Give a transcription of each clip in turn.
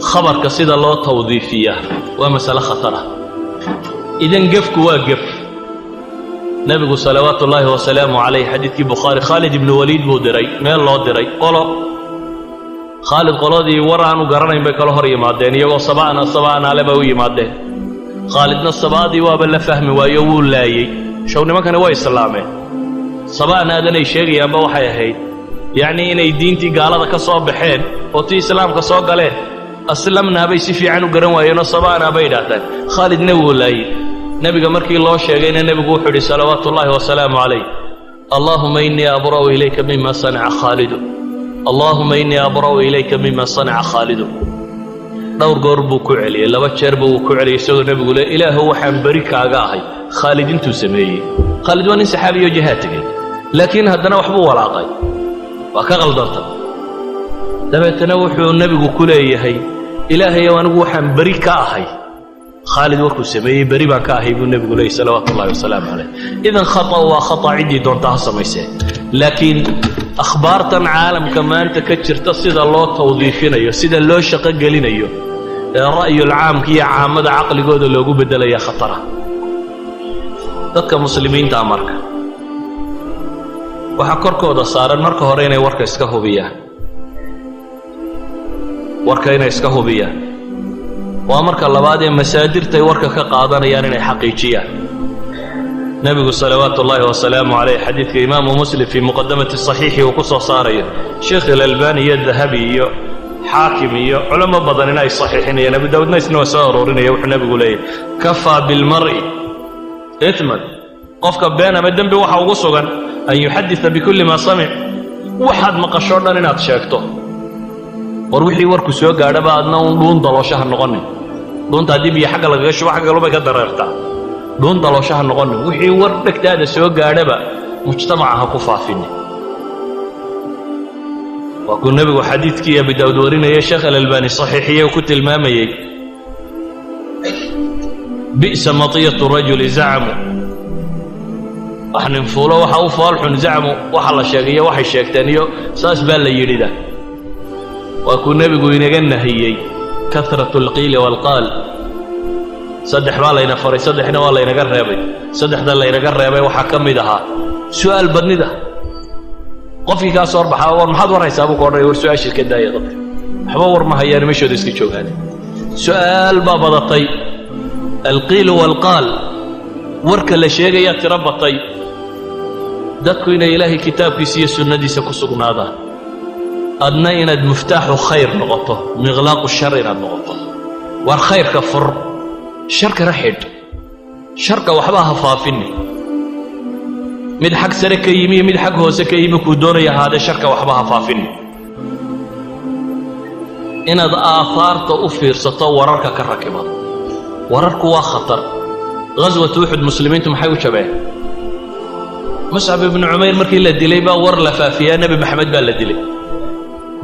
Khabarka sida loo tawdiifiyaa waa masale khatara. Idan gefku waa gef. Nebigu salawaatu ullaahi wasalaamu calayh, xadiidkii Bukhaari, Khaalid ibnu Waliid buu diray meel loo diray qolo. Khaalid qoladii war aanu garanayn bay kala hor yimaadeen, iyagoo saba'na saba'na le bay u yimaadeen. Khaalidna sabaadii waaba la fahmi waayo, wuu laayey. Show nimankani way islaameen, saba'naadanay sheegayaanba waxay ahayd yacnii inay diintii gaalada ka soo baxeen oo tii islaamka soo galeen. Aslamnaa bay si fiican u garan waayeenoo saba'naa bay idhaahdeen. Khaalidna wuu laayey. Nebiga markii loo sheegayna, nebigu wuxuu idhi salawaatu ullaahi wasalaamu calayh: "Allaahuma innii abra'u ilayka mima sanaca Khaalidu, allaahuma innii abra'u ilayka mima sanaca Khaalidu." Dhowr goor buu ku celiyey, laba jeerba wuu ku celiyey, isagoo nebigu le: "Ilaahu, waxaan beri kaaga ahay Khaalid intuu sameeyey." Khaalid waa nin saxaabiyo jihaad tegey, laakiin haddana waxbuu walaaqay, waa ka qaldanta. Dabeetana wuxuu nebigu ku leeyahay: "Ilaahayow, anigu waxaan beri ka ahay Khaalid warkuu sameeyey, beri baan ka ahay," buu nebigu leeyay salawaatu ullahi wasalaamu calayh. Idan khata waa khata, ciddii doonta ha samaysee, laakiin akhbaartan caalamka maanta ka jirta sida loo tawdiifinayo, sida loo shaqo gelinayo ee ra'yul caamka iyo caamada caqligooda loogu beddelaya khatara. Dadka muslimiintaa marka waxaa korkooda saaran marka hore inay warka iska hubiyaan. Warka inay iska hubiyaan waa marka labaad ee masaadirtay warka ka qaadanayaan inay xaqiijiyaan. Nebigu salawaatu ullaahi wasalaamu calayh, xadiidka imaamu Muslim fii muqadamati saxiixi uu ku soo saarayo, Sheekh Ilalbani iyo Dahabi iyo Xaakim iyo culamo badanina ay saxiixinayaan, Abu Daawudna isna waa soo aroorinaya, wuxuu nebigu leeyahy: "Kafaa bilmar'i ithman," qofka been ama dembi waxa ugu sugan, "an yuxaddia bikulli maa samic," waxaad maqashoo dhan inaad sheegto. War wixii warku soo gaadhaba adna uun dhuun dalooshaha noqonin. Dhuunta haddii biyo xagga lagaga shubo, xagga kalubay ka dareertaa. Dhuun dalooshaha noqonin. Wixii war dhegtaada soo gaadhaba mujtamaca ha ku faafinin. Waa kuu nebigu xadiidkii Abi Daawud warinaya, Sheekh Alalbani saxiixiye, ku tilmaamayey: "Bi'sa matiyatu rajuli zacmu," wax nin fuulo waxa u foolxun zacmu, waxa la sheegay iyo waxay sheegteen iyo saas baa la yidhida. Waa kuu nebigu inaga nahiyey kahratu alqiili waalqaal. Saddex baa layna faray, saddexna waa laynaga reebay. Saddexda laynaga reebay waxaa ka mid ahaa su'aal badnida. Qofkii kaa soo horbaxaa, "War maxaad war haysaa?" buu ka odhanaya. War su'aashii ka daaya dadka, waxba war ma hayaan, meeshooda iska joogaan. Su'aal baa badatay, alqiilu waalqaal, warka la sheegayaa tiro batay. Dadku inay Ilaahay kitaabkiisa iyo sunnadiisa ku sugnaadaan, adna inaad muftaaxu khayr noqoto, miqlaaqu shar inaad noqoto. War khayrka fur, sharkana xidh, sharka waxba ha faafini. Mid xag sare ka yimi iyo mid xag hoose ka yimi kuu doonaya ahaadee, sharka waxba ha faafini. Inaad aahaarta u fiirsato wararka ka rakiban. Wararku waa khatar. Ghaswatu Uxud muslimiintu maxay u jabeen? Muscab ibnu Cumayr markii la dilay baa war la faafiyaa: "Nebi Maxamed baa la dilay."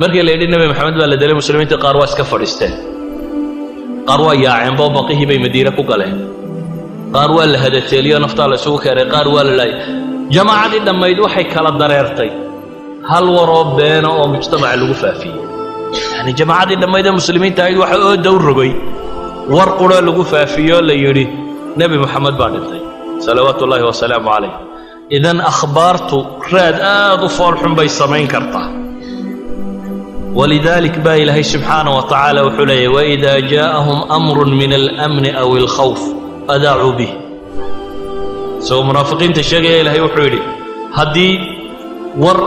Markii la yidhi "Nebi Maxamed baa la dilay," muslimiinta qaar waa iska fadhiisteen, qaar waa yaaceenbo, baqihii bay Madiine ku galeen, qaar waa la hadateeliyo, naftaa la isugu keenay, qaar waa la laayay. Jamaacadii dhammayd waxay kala dareertay hal waroo beena oo mujtamaca lagu faafiyey. Yacni jamaacadii dhammayd ee muslimiinta ahayd waxa ooda u rogay war quroo lagu faafiyo, la yidhi "Nebi Moxamed baa dhintay," salawaatu ullaahi wasalaamu calayh. Idan akhbaartu raad aad u foolxun bay samayn kartaa. Walidaalik baa Ilaahay subxaana wa tacaala wuxuu leeyahy: "Waإida jaaءahum أmru min alأmni aw alkhawf adaacuu bih." Isagoo munaafiqiinta sheegaya, Ilaahay wuxuu yidhi: haddii war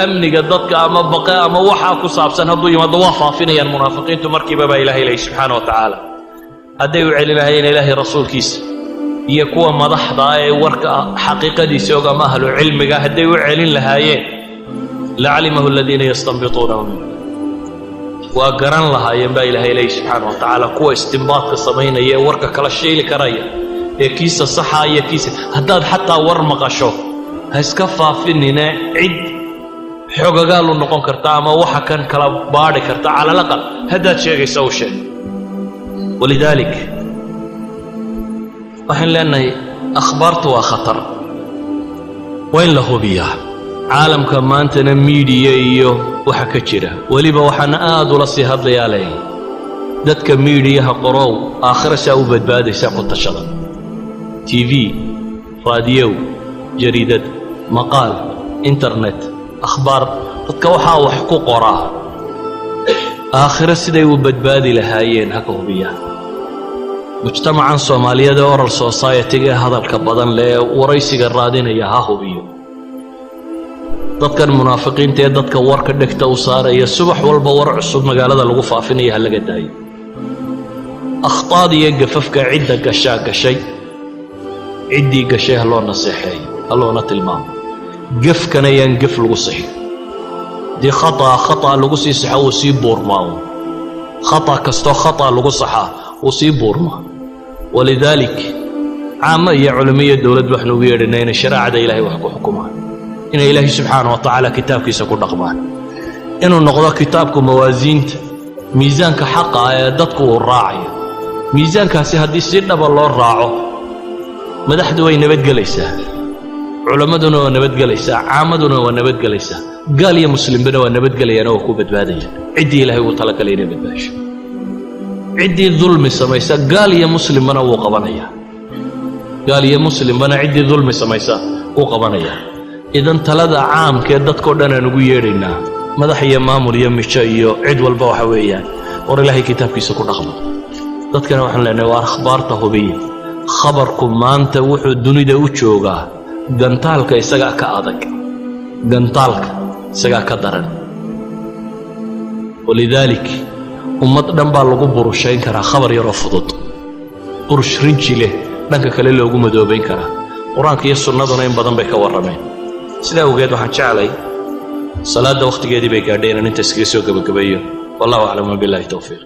amniga dadka ama baqe ama waxaa ku saabsan hadduu yimaado, waa faafinayaan munaafiqiintu markiiba, baa Ilahay leeyay subxaana wa tacaala. Hadday u celinahayeen Ilaahay, rasuulkiisa iyo kuwa madaxda ah ee warka xaqiiqadiisa og ama ahlu cilmiga hadday u celin lahaayeen, lacalimahu aladiina yastanbituunahu minhu, waa garan lahaayeen, baa Ilaahay leeyay subxaana wa tacaala, kuwa istimbaadka samaynaya ee warka kala shiili karaya ee kiisa saxa iyo kiisa. Haddaad xataa war maqasho, ha iska faafinine. Cid xogagaalu noqon karta ama waxa kan kala baadhi karta cala alaqal haddaad sheegaysa u sheeg. Walidaalik waxaan leenahay akhbaartu waa khatar, waa in la hubiyaa. Caalamka maantana media iyo waxa ka jira, weliba waxaan aad ula sii hadlayaa leeyahay. Dadka miidiyaha qorow, aakhira saa u badbaadaysaa ku tashada. TV, raadiyow, jariidad, maqaal, internet, akhbaar, dadka waxaa wax ku qoraa aakhiro siday u badbaadi lahaayeen ha ka hubiyaan. Mujtamacan Soomaaliyeed ee oral society-ga ee hadalka badan leh ee waraysiga raadinaya ha hubiyo. Dadkan munaafiqiinta ee dadka warka dhegta u saaraya, subax walba war cusub magaalada lagu faafinaya, ha laga daayo. Akhtaada iyo gafafka cidda gashaa gashay, ciddii gashay ha loo naseexeeyo, ha loona tilmaamo. Gefkana yaan gef lagu sixin. Dii khata khata lagu sii saxo, wuu sii buurmaa. Khata kastoo khata lagu saxaa, wuu sii buurmaa. ولذلك caamo iyo culimo iyo dowlad waxnu ugu yeedhanay inay shareecada Ilaahay wax ku xukumaan, inay Ilaahay subxaana wa tacaala kitaabkiisa ku dhaqmaan, inuu noqdo kitaabku mawaasiinta, miisaanka xaqa ah ee dadku uu raacayo. Miisaankaasi haddii si dhaba loo raaco, madaxdu way nabadgelaysaa, culammaduna waa nabadgelaysaa, caamaduna waa nabadgelaysaa, gaal iyo muslimbana waa nabadgelayaan oo waa ku badbaadayaan ciddii Ilaahay ugu talagalay inay badbaasho. Ciddii dulmi samaysa, gaal iyo muslimbana wuu qabanayaa. Gaal iyo muslimbana ciddii dulmi samaysa wuu qabanayaa. Idan talada caamkee dadkao dhan aan ugu yeedhaynaa, madax iyo maamul iyo mijo iyo cid walba, waxa weeyaan: war, Ilaahay kitaabkiisa ku dhaqmo. Dadkana waxaan leenahay: waa akhbaarta hubiya. Khabarku maanta wuxuu dunida u joogaa gantaalka, isagaa ka adag gantaalka, isagaa ka daran. ولذلك ummad dhan baa lagu burushayn karaa khabar yaroo fudud, burush rinji leh dhanka kale loogu madoobayn karaa. Qur-aanka iyo sunnaduna in badan bay ka warrameen. Sidaa awgeed waxaan jeclay, salaadda wakhtigeedii bay gaadhay, inaan inta iskaga soo gebagabeeyo. والله أعلم وبالله التوفيق.